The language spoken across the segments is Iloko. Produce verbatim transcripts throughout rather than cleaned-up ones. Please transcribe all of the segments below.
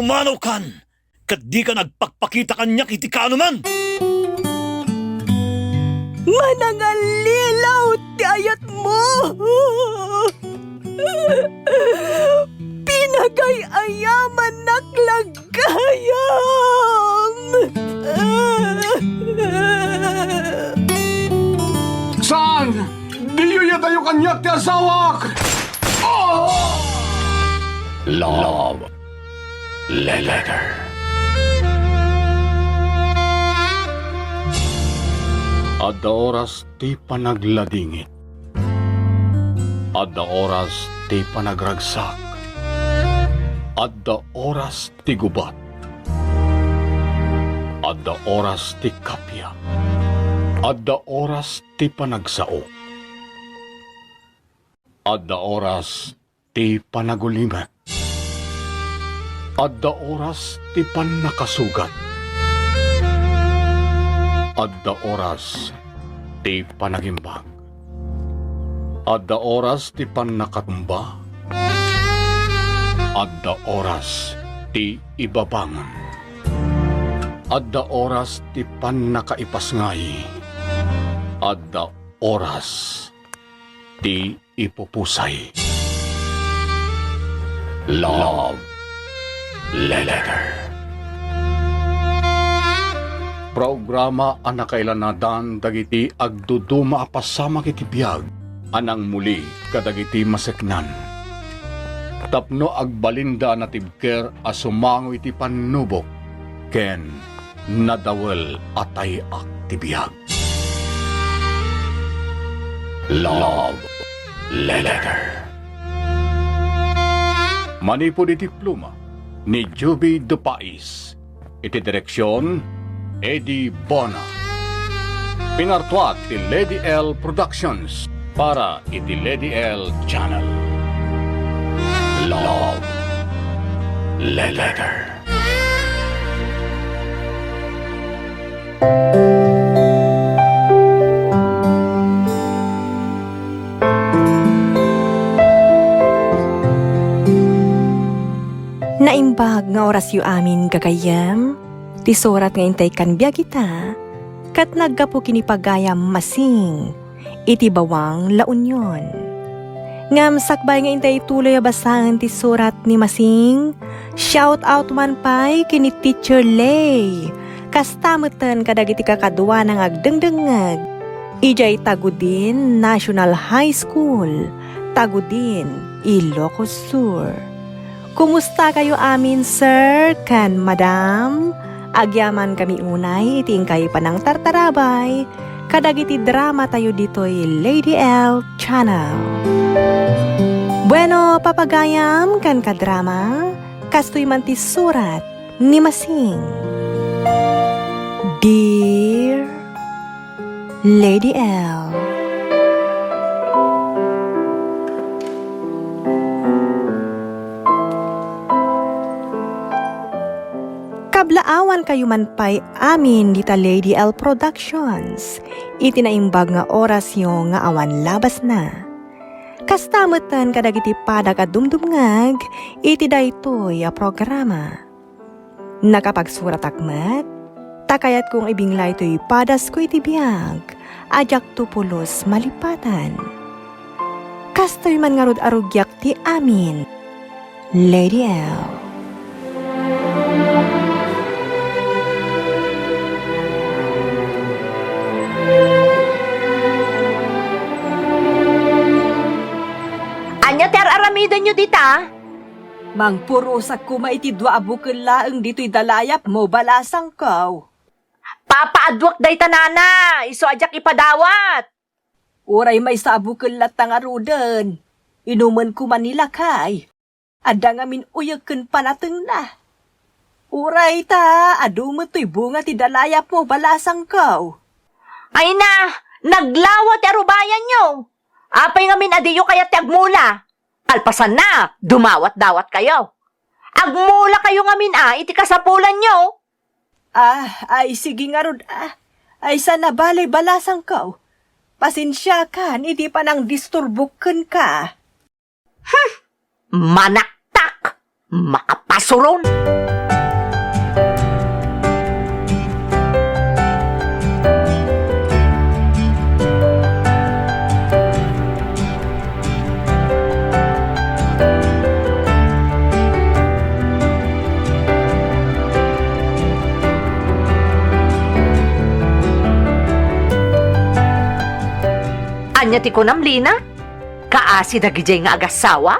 Umanokan, ket dika agpakpakita kaniak iti kaanoman. Manangallilaw ti ayatmo. Pinagay-ayamannak la gayam. Saan? Diyo iyadayo kaniak ti asawak! Oh! Love Letter. Adda oras ti panagladingit. Adda oras ti panagragsak. Adda oras ti gubat. Adda oras ti kappia. Adda oras ti panagsao. Adda oras ti panagulimek. Adda oras ti pannakasugat. Adda oras ti panagimbag. Adda oras ti pannakatumba. Adda oras ti ibabangon. Adda oras ti pannakaipasngay. Adda oras ti ipupusay. Love Letter. Programa a nakailanadan dagiti agduduma a pasamak iti biag a nangmuli kadagiti maseknan. Tapno agbalinda a natibker a sumango iti pannubok ken nadawel a tay-ak ti biag. Love Letter. Manipud iti pluma ni Juby de Pais, iti direksion, Eddie Bona. Pinartuak ti Lady L Productions para iti Lady L Channel. Love Letter. Naimbag nga orasyo amin, gagayyem, ti surat nga intay kan biag ita, ket naggapu ken ni Pagayam Masing, iti Bawang, La Union. Ngem sakbay nga intay tuloy a basaen ti surat ni Masing, shout out man pay ken ni Teacher Lay, kasta metten kadagiti kakaduana nga agdengdengngeg idiay Tagudin National High School, Tagudin, Ilocos Sur. Kumustakayo amin, sir ken madam? Agyamankami unay iti inkay panangtartarabay kadagiti dramatayo ditoy Lady L Channel. Bueno, papagayam ken kadrama, kastoy man ti surat ni Masing. Dear Lady L. Kablaawankayo man pay amin dita Lady L Productions iti naimbag nga orasyo nga awan labasna. Kasta metten kadagiti padak a dumdumngeg iti daytoy a programa. Nakapagsuratak met, ta kayatko nga ibinglaytoy padasko iti biag a diakto pulos malipatan. Kastoy man ngarud a rugiak ti amin, Lady L. Ania ti ar-aramidenyo dita? Mangpurusak koma iti dua a bukel laeng ditoy dalayapmo, balasangko. Papaadduak dayta, nana, isu a diak ipadawat. Uray maysa a bukel latta ngaruden, inumen koma ni lakay. Adda ngamin uyek ken panatengna. Uray ta, adu met toy bunga ti dalayapmo, balasangko. Ay na, naglawa ti arubayanyo. Apay ngamin a diyo kayat ti agmula? Kalpasanna, dumawat-dawatkayo. Agmulakayo ngamin a iti kasapulanyo. Ah, ay, sige ngarud, ah. Ay, sana balay, balasangko. Pasensiakan iti panangdisturbok kenka. Hmm, manaktak! Makapasuron! Ania ti kunam, Lina? Kaasi dagidiay nga agassawa?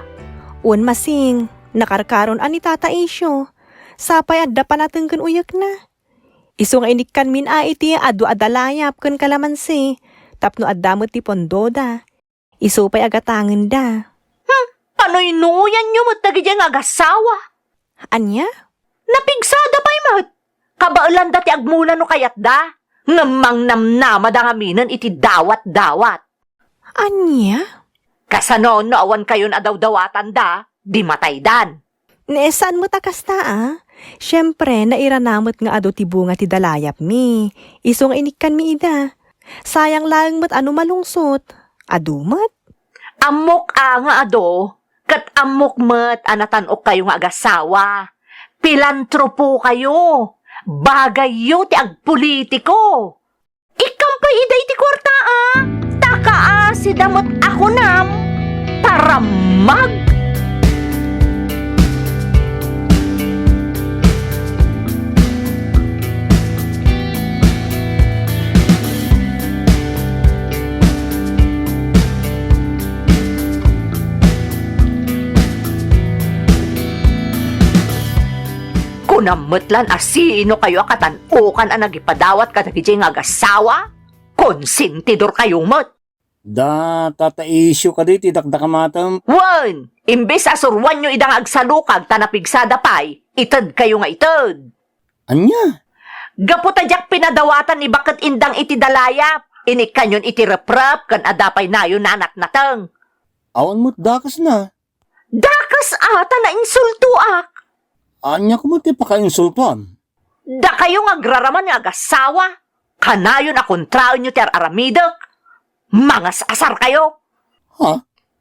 Wen, Masing, nakarkaron a ni Tata Isyo. Sapay adda panateng ken uyekna. Isu nga inikkanmin a iti adu a dalayap ken kalamansi tapno adda met ti pondoda. Isu pay a gatangenda. Hmm, panuynuyanyo met dagidiay nga agassawa. Ania? Napigsada pay met. Kabaelanda ti agmula no kayatda, ngem mangnamnamada ngaminen iti dawat-dawat. Ania? Kasano no awan kayon a dawdawatanda, di mataydan? Ne, saan met a kasta, a? Siempre, nairana met nga adu ti bunga ti dalayapmi. Isu nga inikkanmi ida. Sayang laeng met a no malungsot. Adu met. Ammok a nga adu, ket ammok met a natan-okkayo nga agassawa. Pilantropokayo. Bagayyo ti agpolitiko. Ikkam pay ida iti kuarta, a? Ta kaasida met a kunam, parammag! Kunam met lan a sinokayo a katan-okan a nagipadawat kadagiti nga agassawa? Konsentidorkayo met! Da, Tata Isyo kadi ti dakdakamatem? Wen, imbes a suruanyo ida nga agsalukag ta napigsada pay, itedkayo nga ited. Ania? Gapu ta diak pinadawatan ni baket indang iti dalayap, inikkanyon iti reprep ken adda pay nayon a natnateng. Awan met dakesna. Dakes a ta nainsultoak. Ania koma ti pakainsultoam? Dakayo nga agraraman nga agassawa, kanayon a kontraenyo ti ar-aramidek. Mangas-asarkayo. Ha?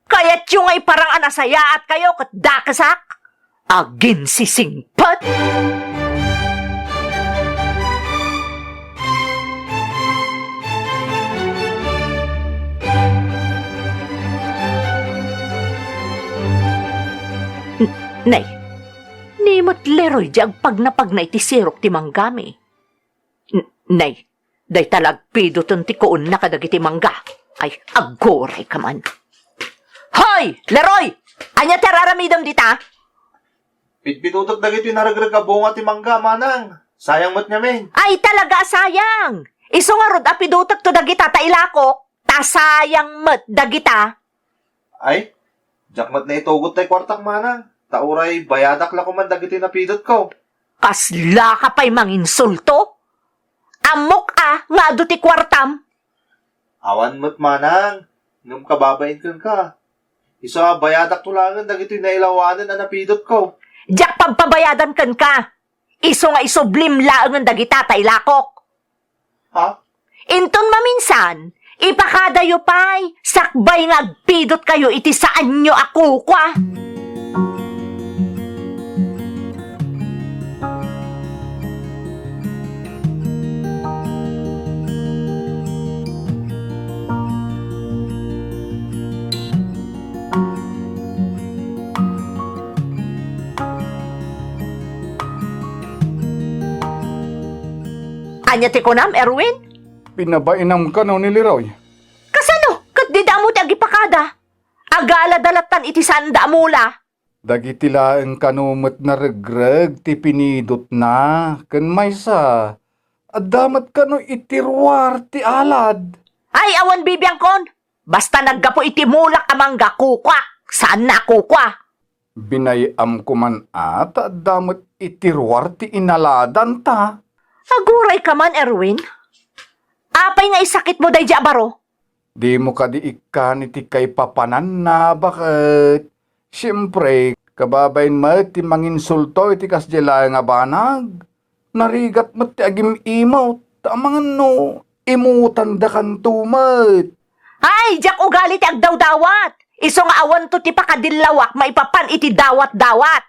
Kayatyo nga iparang a nasayaatkayo ket dakesak? Aginsisingpet! N-, nay, ni met Leroy di agpagnapagna iti sirok ti manggami. N-, nay, dayta la agpidoten ti kuonna kadagiti mangga. Ay, aggurayka man. Hoy, Leroy! Ania ti ar-aramidem dita? Pidpidotek dagiti naregreg a bunga ti mangga, manang. Sayang met ngamin. Ay, talaga a sayang! Isu ngarud a pidotekto dagita ta ilakok, ta sayang met dagita. Ay, diak met naitugot tay kuartak, manang. Ta uray bayadak la koman dagiti napidotko. Kaslaka pay manginsulto? Ammok a nga adu ti kuartam. Awan met, manang, ngem kababain kenka. Isu a bayadakto laengen dagitoy nailawanen a napidotko. Diak pagpabayadan kenka. Isu nga isublim laengen dagita ta ilakok. Ha? Inton maminsan, ipakadayo pay, sakbay nga agpidotkayo iti saanyo a kukua. Ania ti kunam, Erwin? Pinabainam kano ni Leroy. Kasano? Ket dida ammo ti agipakada? Agalada lattan iti saanda a mula. Dagiti laeng kano met naregreg ti pinidotna, ken maysa, adda met kano iti ruar ti alad. Ay, awan bibiangkon! Basta naggapu iti mulak a mangga, kukuak, saanna a kukua. Binay-am koman a ta adda met iti ruar ti inaladanta. Agurayka man, Erwin. Apay nga isakitmo daydi a baro? Dimo kadi ikkan iti kaipapananna, baket? Siempre, kababain met ti manginsulto iti kasdiay laeng a banag. Narigat met ti agim-imawt, ta amangan no imutandakanto met. Ay, diak ugali ti agdawdawat. Isu nga awanto ti pakadillawak maipapan iti dawat-dawat.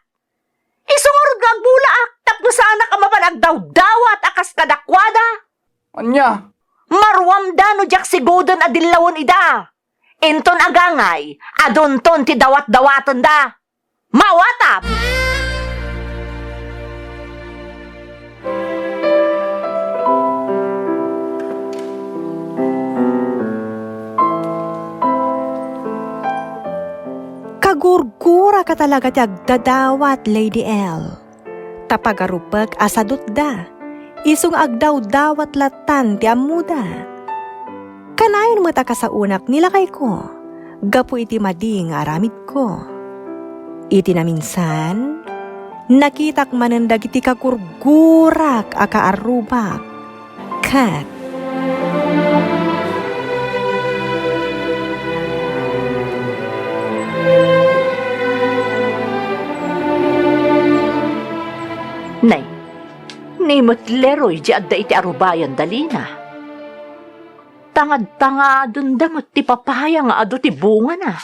Isu ngarud nga agbulaak tapno saanak a mapan agdawdawat a kas kadakuada. Ania? Maruamda no diak siguden a dillawen ida. Inton agangay, adunton ti dawat-dawatenda. Maawatam! Kagurguraka talaga ti agdadawat, Lady L. Ta pagarupek a sadutda, isu nga agdawdawat lattan ti ammoda. Kanayon met a kasaonak ni lakayko gapu iti madi nga aramidko. Iti naminsan, nakitak manen dagiti kagurgurak a kaarrubak ket Nay, ni met Leroy di adda iti arubayan da Lina. Tangad-tangadenda met ti papaya nga adu ti bungana.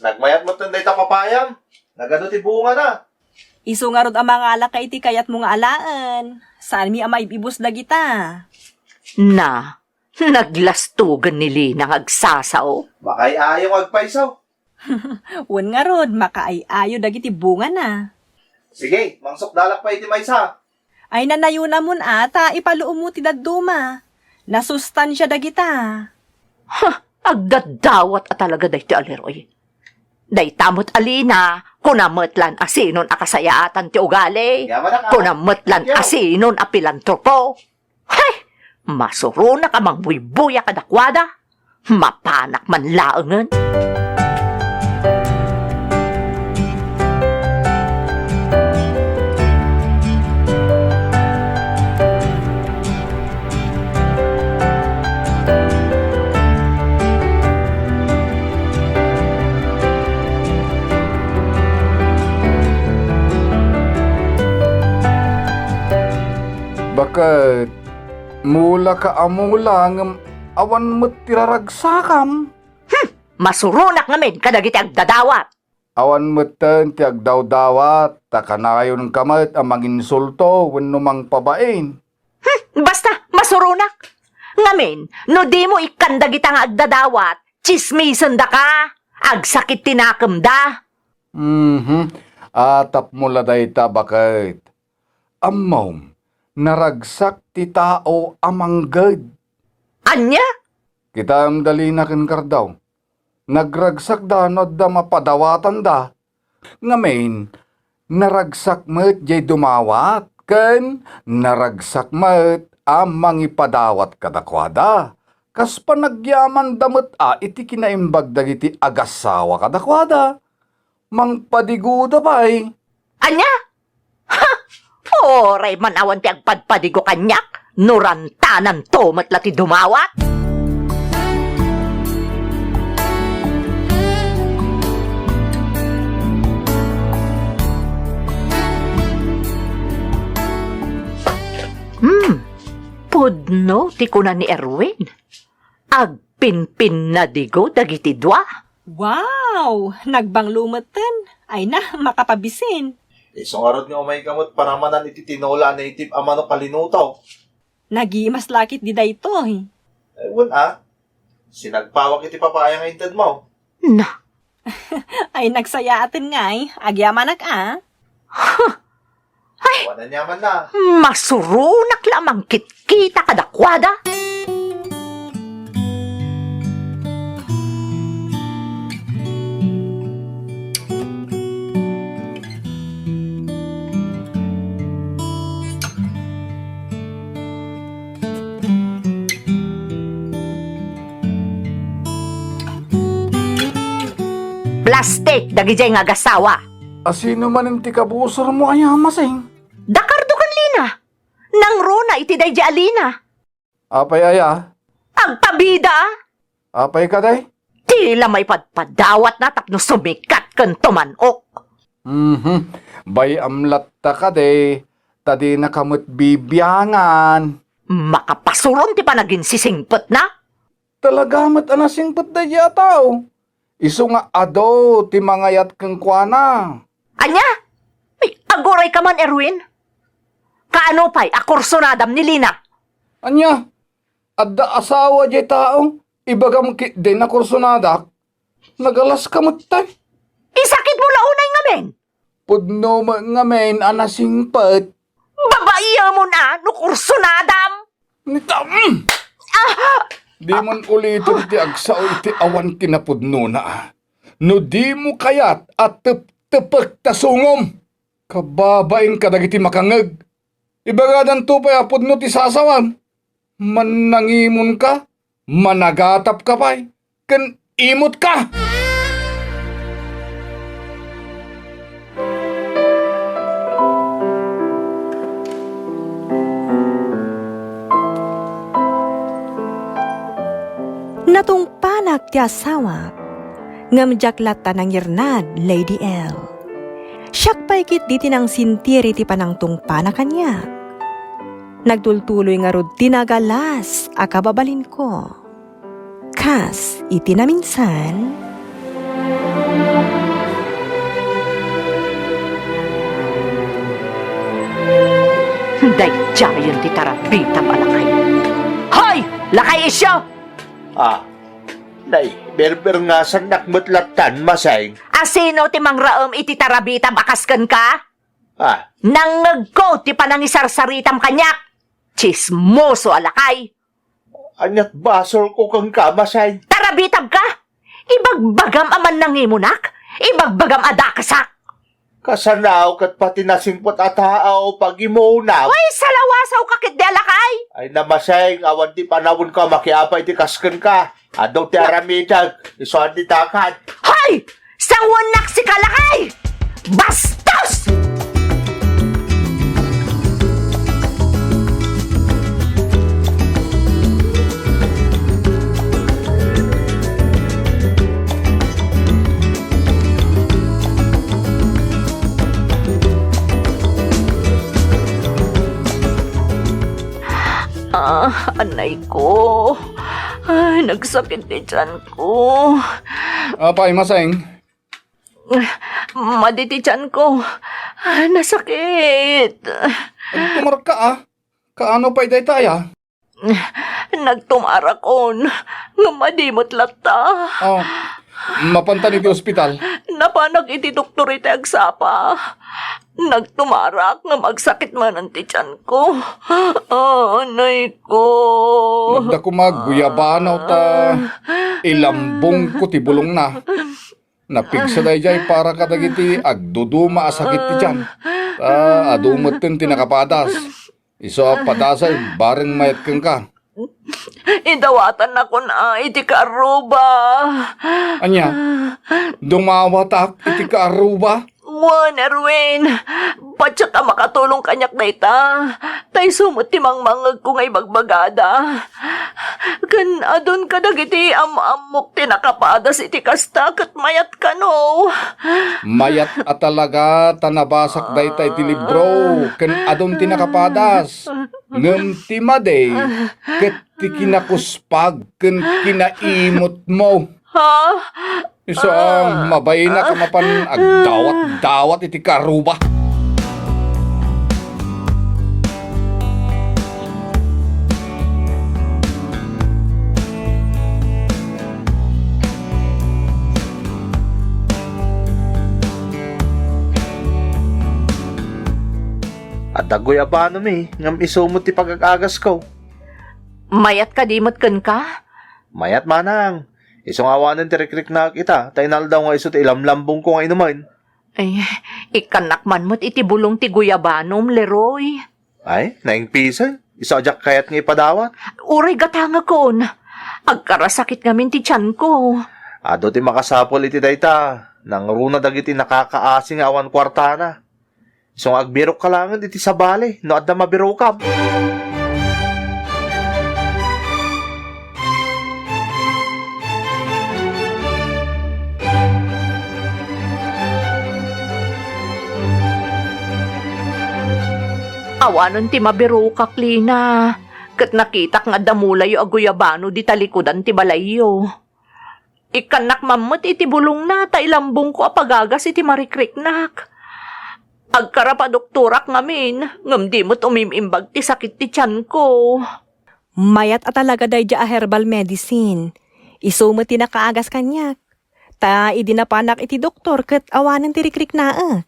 Nagmayat met dayta papayam, nagadu ti bungana. Isu ngarud a mangalaka iti kayatmo nga alaen. Saanmi a maib-ibus dagita. Na, naglastugan ni Lina nga agsasao. Makaay-ayo nga agpayso. Wen ngarud, makaay-ayo dagiti bungana. Sige, mangsukdalak pay iti maysa. Ay, nanayonamon a, ta ipaluommo ti dadduma. Nasustansia dagita. Ha, agdadawat a talaga daytoy a Leroy. Dayta met a Lina, kuna met lan a sinon a kasayaatan ti ugali. Yaman a ka. Kuna met lan a sinon a pilantropo. Hay! Masuronak a mangbuybuya kadakuada. Mapanak man laengen. Baket, mulaka a mula ngem awan met ti raragsakam. Hmm, masuronak ngamin kadagiti agdadawat. Awan metten ti agdawdawat, ta kanayonka met a manginsulto wenno mangpabain. Hmm, basta, masuronak. Ngamin, no dimo ikkan dagita nga agdadawat, tsismisendaka. Agsakit ti nakemda. Mhm. A, tapno la dayta, baket. Ammom, naragsak ti tao a mangged. Ania? Kitaem da Lina ken Kardao. Nagragsakda no adda mapadawatanda. Ngamin, naragsak met jay dumawat, ken naragsak met a mangipadawat kadakuada. Kas panagyamanda met a iti kinaimbag dagiti agassawa kadakuada. Mangpadigoda pay. Ania? Ha! Uray man awan ti agpadpadigo kaniak, no rantananto met la ti dumawat. Hmm, pudno ti kuna ni Erwin. Agpinpinnadigo dagiti dua. Wow! Nagbanglo metten. Ay na, makapabisin. Isu ngarud nga umayka met paramanan iti tinola a native a manok a linuto. Nagimas lakit di daytoy. Ay, wen a. Sinagpawak iti papaya nga intedmo. Na. Ay, nagsayaaten ngay. Agyamanak a. Huh! Ay! Awan aniaman na. Masuronak la a mangkitkita kadakuada. Plastik dagijay nga agassawa. A, sino manen ti kabusormo aya, Masing? Dakardo ken Lina. Nangruna iti daydi a Lina. Apay aya? Agpabida a. Apay kadi? Ti la maipadpadawatna tapno sumikat ken tuman-ok. Mhm. Bay-am latta kadi, ta dinaka met bibiangan. Makapasuron ti panaginsisingpetna. Talaga met a nasingpet daydi a tao. Isu nga adu ti mangayat kenkuana. Ania? Ay, Aguray ka man, Erwin? Kaano pay a kursunadam ni Lina? Ania? Adda asawa diay tao? Ibagam ketdi a kursunadak? Nagalas ka met tay. Isakit mo la unay ngamin? Pudno met ngamin a nasingpet. Babaiem a no kursunadam! Nita, mm! Ah! Di man ulitem ti agsao iti awan kinapudnona, a. No di mo kayat a teptepek ta sungom. Kababain kadagiti makangngeg. Ibagadanto pay a pudno ti sasawam. Mannangimonka, managatapka pay, ken imotka! Natungpanak ti asawak, ngem diak latta nangirnad, Lady L. Siak pay ketdi ti nangsintiri ti panangtungpana kaniak. Nagtultuloy ngarud ti nagalas a kababalinko. Kas iti naminsan, daydiayen ti tarabitab a lakay. Hoy! Lakay isyo! Ah, nay, berberngasannak met lattan, Maseng. A sino ti mangraem iti tarabitab a kas kenka? Ah. Nangngegko ti panangisarsaritam kaniak. Tsismoso a lakay. Ania't basolko kenka, Maseng? Tarabitabka? Ibagbagam a mannangimonak? Ibagbagam a dakasak? Kasano ket pati nasingpet a tao pagimuna? Ay, salawasawka ketdi a lakay! Ay, Maseng, awan ti panawenko a makiapa iti kas kenka. Adu ti aramidek, isu a ditakan. Hoy! Sanguennak sika, lakay! Bastos! Ah, anay ko. Ay, nagsakit ti tiyan ko. Apay, Maseng? Madi ti tiyan ko. Ah, nasakit. Agtumarakka, a. Kaano pay dayta, a? Nagtumarakon. Ngem madi met latta. Oh, mapanta iti ospital? Napanak iti doktor iti agsapa. Nagtumarak ngem agsakit manen ti tiyan ko. Ah, anay ko. Adda koma guyabano ta ilambongko ti bulongna. Napigsa daydiay para kadagiti agduduma a sakit ti tiyan. Ta adu metten ti nakapadas. Isu a padasen, bareng mayat kenka. Idawatannakon a iti kaarruba. Ania? Dumawatak iti kaarruba? Wen, Erwin, patiek a makatulong kaniak dayta. Ta isu met ti mangmangngegko nga ibagbagada. Ken adun kadagiti am-ammok ti nakapadas iti kasta ket mayat kano. Mayat a talaga ta nabasak dayta iti libro ken adun ti nakapadas. Ngem ti madi ket ti kinakuspag ken kinaimutmo. Ha? Isu a mabain a mapan agdawat-dawat iti kaarruba. Adda guyabanomi, ngem isu met ti pagag-agasko. Mayat kadi met kenka? Mayat, manang. Isu nga awanen ti rikriknak ita, ta inaldaw nga isu ti ilamlambongko nga inumen. Ay, ikkannak man met iti bulong ti guyabanom, Leroy. Ay, naingpisen. Isu a diak kayat nga ipadawat. Uray gatangekon. Agkarasakit ngamin ti tiyanko. Adu ti makasapul iti dayta. Nangruna dagiti nakakaasi nga awan kuartana. Isu nga agbirokka laengen iti sabali no adda mabirokam. Awanen ti mabirokak, Lina, ket nakitak nga adda mulayo a guyabano di talikudan ti balayyo. Ikkannak man met iti bulongna ta ilambongko a pagagas iti marikriknak. Agkarapadoktorak ngamin, ngem di met umim-imbag ti sakit ti tianko. Mayat a talaga daydiay a herbal medicine. Isu met ti nakaagas kaniak. Ta idi napanak iti doktor ket awanen ti rikriknaek.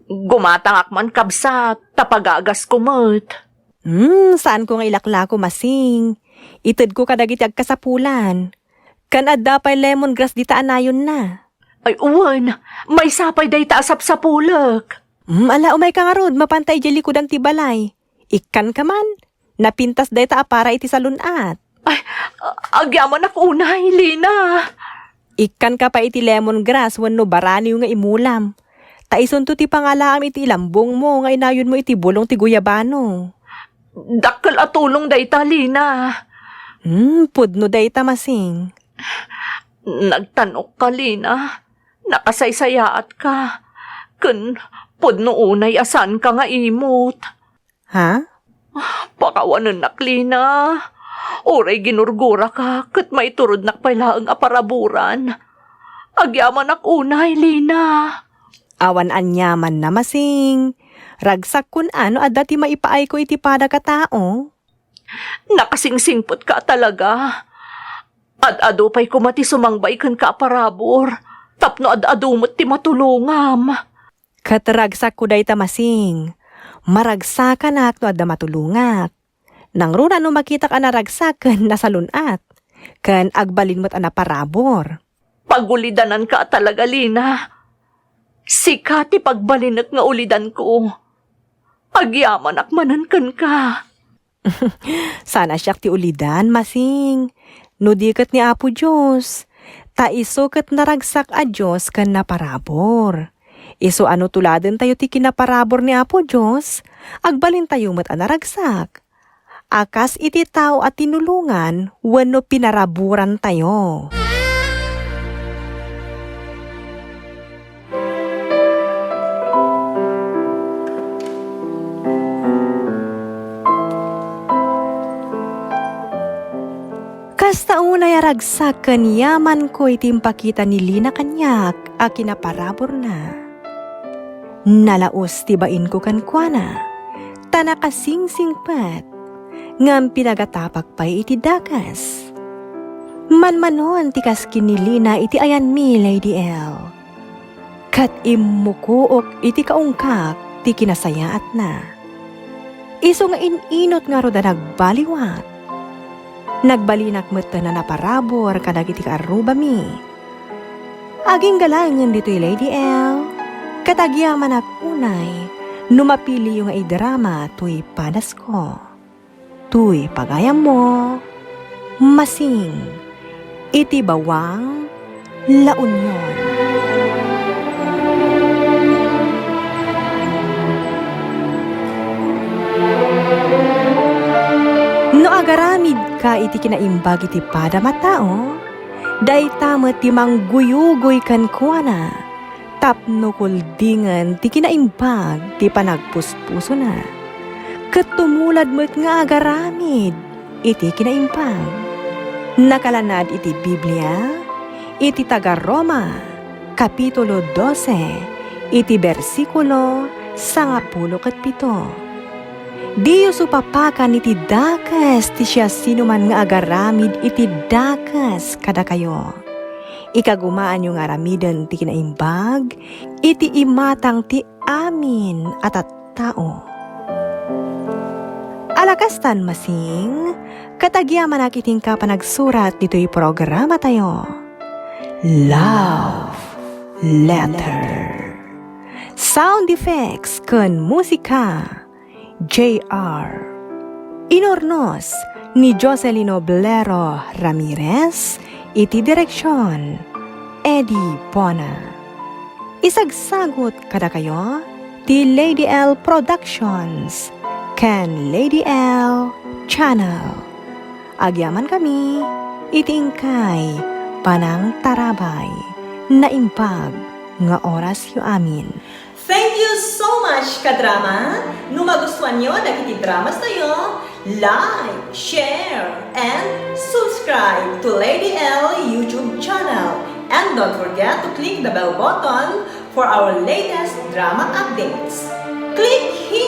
Gumatangak man, kabsat, ta pagagasko met. Hmm, saanko nga ilaklako, Masing. Itedko kadagiti agkasapulan. Kan adda pay lemongrass dita a nayonna. Ay, wen, maysa pay dayta a sapsapulek. Hmm, ala, umayka ngarud, mapanta idiay likudan ti balay. Ikkanka man, napintas dayta a para iti salun-at. Ay, a-, agyamanak unay, Lina. Ikkanka pay iti lemongrass wenno baraniw nga imulam. Ta isunto ti pangalaam iti ilambongmo nga inayonmo iti bulong ti guyabano. Dakkel a tulong dayta, Lina. Hmm, pudno dayta, Masing. Nagtanokka, Lina. Nakasaysayaatka. Ken pudno unay a saanka nga imot. Ha? Pakawanennak, Lina. Uray ginurguraka, ket maiturodnak pay laeng a paraburan. Agyamanak unay, Lina. Awan aniamanna, Masing. Ragsakkon a no adda ti maipaayko iti padak a tao. Nakasingsingpetka a talaga. Ad-adu pay koma ti sumangbay kenka a parabur, tapno ad-adu met ti matulongam. Ket ragsakko dayta, Masing. Maragsakanak no adda matulongak. Nangruna no makitak a naragsak ken nasalun-at, ken agbalin met a naparabur. Pagulidananka a talaga, Lina. Sika ti pagbalinek nga ulidanko. Agyamanak manen kenka. Saan a siak ti ulidan, Masing. No di ket ni Apo Dios, ta isu ket naragsak a Dios ken naparabur. Isu a no tuladentayo ti kinaparabur ni Apo Dios, agbalintayo met a naragsak. A kas iti tao a tinulongan wenno pinaraburantayo. Kasta unay a ragsak ken yamanko iti impakita ni Lina kaniak a kinaparaburna. Nalaus ti bainko kenkuana, ta nakasingsingpet, ngem pinagatapak pay iti dakes. Manmanon ti kas ken ni Lina iti ayanmi, Lady L. Ket immukook iti kaungkak ti kinasayaatna. Isu nga in-inut ngarud a nagbaliwak. Nagbalinak metten a naparabur kadagiti kaarrubami. Agingga laengen ditoy, Lady L, ket agyamanak unay no mapiliyo nga idrama toy padasko. Toy pagayammo, Masing, iti bawang La Union. No agaramidka iti kinaimbag iti padam a tao, dayta met ti mangguyugoy kenkuana tapno kuldingen ti kinaimbag ti panagpuspusona, ket tumulad met nga agaramid iti kinaimbag. Nakalanad iti Biblia, iti taga-Roma, Kapitulo dose, iti bersikulo sangapulo ket pito. Diyo supapakan iti dakes ti siasinoman nga agaramid iti dakes kadakayo. Ikagumaanyo nga aramiden ti kinaimbag iti imatang ti amin a tattao. Ala kastan, Masing, ket agyamanak iti inka panagsurat ditoy programatayo. Love Letter. Sound effects ken musika, J R. Inurnos ni Jocelyn Oblero Ramirez, iti direksion, Eddie Bona. Isagsagut kadakayo ti Lady L Productions ken Lady L Channel. Agyamankami iti inkay panangtarabay. Naimbag nga orasyo amin. Thank you so much, kadrama! No magustuanyo dagiti dramas tayo, like, share, and subscribe to Lady L YouTube channel. And don't forget to click the bell button for our latest drama updates. Click